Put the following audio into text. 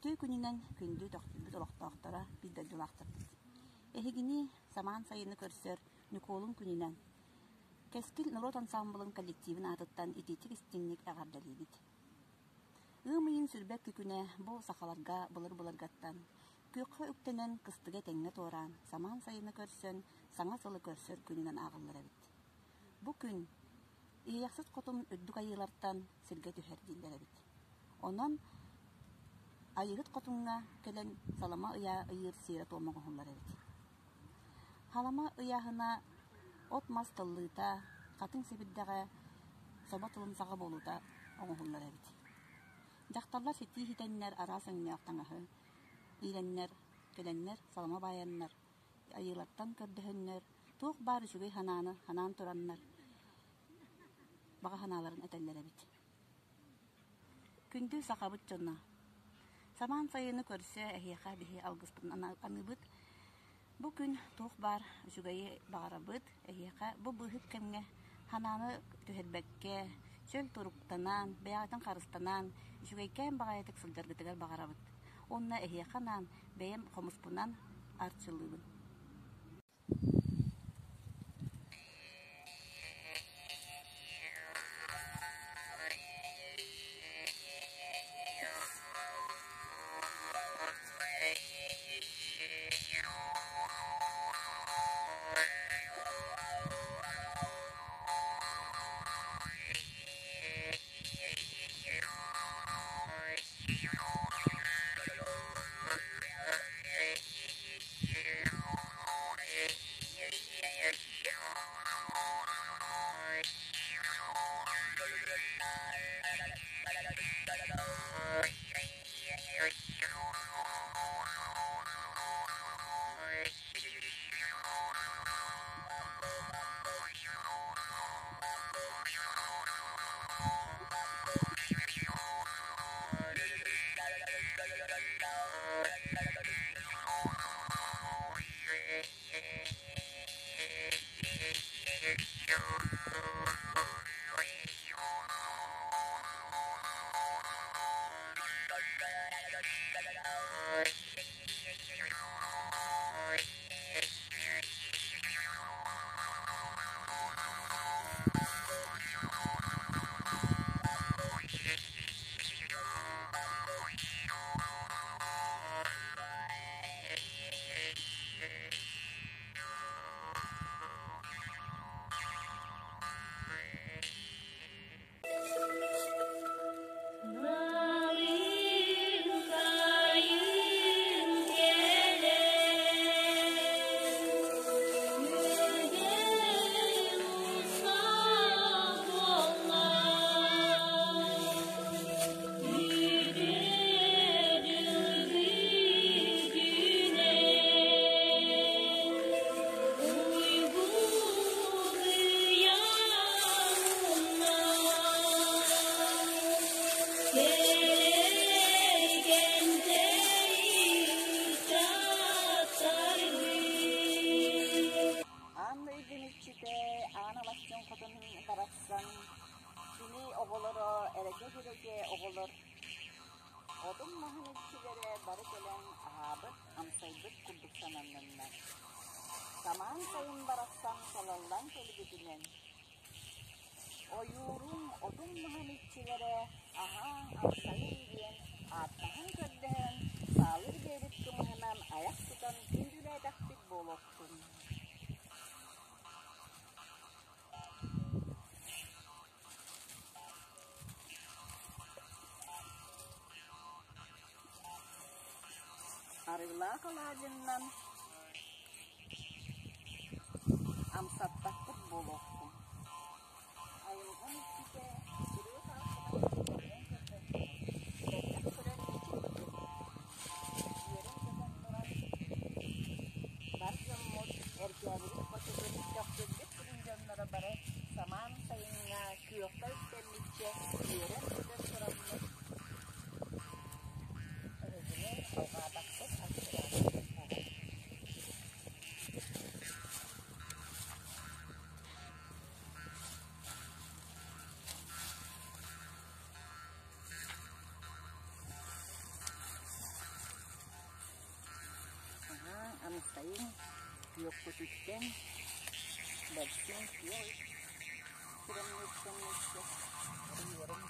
Үтүө күнүнэн күндү төхтүрбүт олохтоохторо, биир дойдулаахтарбыт. Эһигини самаан сайыны көрсөр Ньукуолун күнүнэн Кэскил норуот ансаамбылын коллективын аатыттан итиитик истиҥник эҕэрдэлиибит. Ыам ыйын сүрбэт күнэ бу сахаларга былыр-былыргаттан күөххэ үктэнэн кыстыгы этэҥҥэ туораан, самаан сайыны көрсөн, саҥа сылы көрсөр күнүнэн ааҕыллар эбит. Бу күн Иэйэхсит Хотун үрдүк айыылартан сиргэ түһэр дииллэр эбит. Онон Айыыһыт Хотуҥҥа кэлэн салама ыйаа ыйыыр сиэрэ-туома оҥоһуллар эбит. Халама ыйааһына от-мас тыллыыта, хатыҥ сэбирдэҕэ собо тылын саҕа буолуута оҥоһуллар эбит. Дьахталлар ситии иһитэннэр араас өҥнөөх таҥаһы иилэннэр, кэлэннэр, салама баайаннар, айыылартан көрдөһөннөр, туох баар үчүгэй санааны санаан тураннар баҕа санааларын этэллэр эбит. Күндү сахабыт дьоно! Самаан сайыны көрсө эһиэхэ биһи алгыспытын аныыбыт. Бу күн туох баар үчүгэйи баҕарабыт. Эһиэхэ бу быыһык кэмҥэ санааны түһэрбэккэ, чөл туруктанан, бэйэҕитин харыстанан, үчүгэйкээн баҕайытык сылдьаргытыгар баҕарабыт. Уонна эһиэхэ анаан бэйэм хомуспунан арчылыыбын. Нарыын сайын кэлэн, үөдэй устаах буолла. Үтүө дьылгы күнэн, уйгу Аан дойду иччитэ Аан Алахчын Хотун барахсан кини оҕолоро эрэкэ-дьэрэкэ оҕолор отун-маһын иччилэрэ бары кэлэн аһаабыт, амсайбыт курдук сананныннар. Самаан сайын барахсан салаллан кэлбитинэн Ойуурум, отун-маһын иччилэрэ аһаан, амсайын диэн ааттаһан-көрдөһөн, саалыр биэбит кымыһынан айах тутан күндүлээтэхпит буолуохтун. Арыылаах алаадьыннан амсаттахпыт буолуохтун. Айылҕам иччитэ ырыа саҥатынан көрөн көрбөппүн, бэргэх көрөн мичилийдим. Үөрэн-көтөн туран бар дьоммут Эргээбилик хочотун Төхтүрбүт сирин дьонноро бары самаан сайыҥҥа күөххэ үктэммиччэ үөрэн-көтөн тураммыт эһигини алҕаатахпыт алгыстаахпыт буолуо. Күөххүтүттэн бэрсиҥ, күөх сирэмҥиттэн өссө арыйыарым.